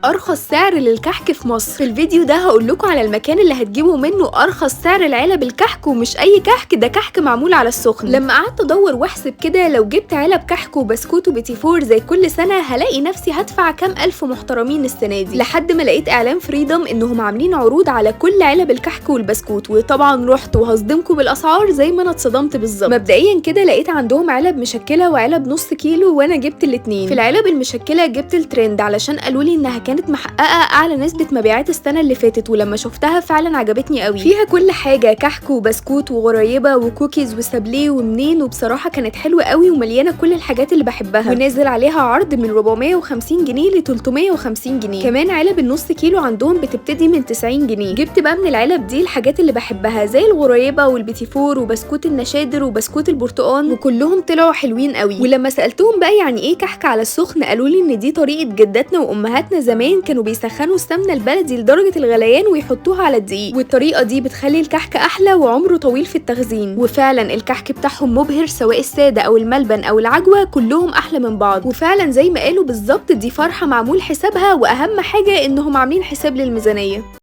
ارخص سعر للكحك في مصر. في الفيديو ده هقول لكم على المكان اللي هتجيبوا منه ارخص سعر لعلب الكحك، ومش اي كحك، ده كحك معمول على السخن. لما قعدت ادور واحسب كده لو جبت علب كحك وبسكوت وبيتيفور زي كل سنة هلاقي نفسي هدفع كام الف محترمين السنة دي، لحد ما لقيت اعلان فريدم انهم عاملين عروض على كل علب الكحك والبسكوت، وطبعا رحت وهصدمكم بالاسعار زي ما انا اتصدمت بالظبط. مبدئيا كده لقيت عندهم علب مشكلة وعلب نص كيلو، وانا جبت الاثنين. في العلب المشكلة جبت الترند علشان قالوا لي انها كانت محققة اعلى نسبه مبيعات السنة اللي فاتت، ولما شفتها فعلا عجبتني قوي. فيها كل حاجة، كحك وبسكوت وغريبة وكوكيز وسابليه ومنين، وبصراحة كانت حلوة قوي ومليانة كل الحاجات اللي بحبها، ونازل عليها عرض من 450 جنيه ل 350 جنيه. كمان علب النص كيلو عندهم بتبتدي من 90 جنيه. جبت بقى من العلب دي الحاجات اللي بحبها زي الغريبة والبيتيفور وبسكوت النشادر وبسكوت البرتقال، وكلهم طلعوا حلوين قوي. ولما سالتهم بقى يعني ايه كحك على السخن، قالوا لي ان دي طريقه جداتنا وامهاتنا زمان، كانوا بيسخنوا السمنة البلدي لدرجة الغليان ويحطوها على الدقيق، والطريقة دي بتخلي الكحك احلى وعمره طويل في التخزين. وفعلا الكحك بتاعهم مبهر، سواء السادة او الملبن او العجوه، كلهم احلى من بعض. وفعلا زي ما قالوا بالظبط، دي فرحه معمول حسابها، واهم حاجة انهم عاملين حساب للميزانيه.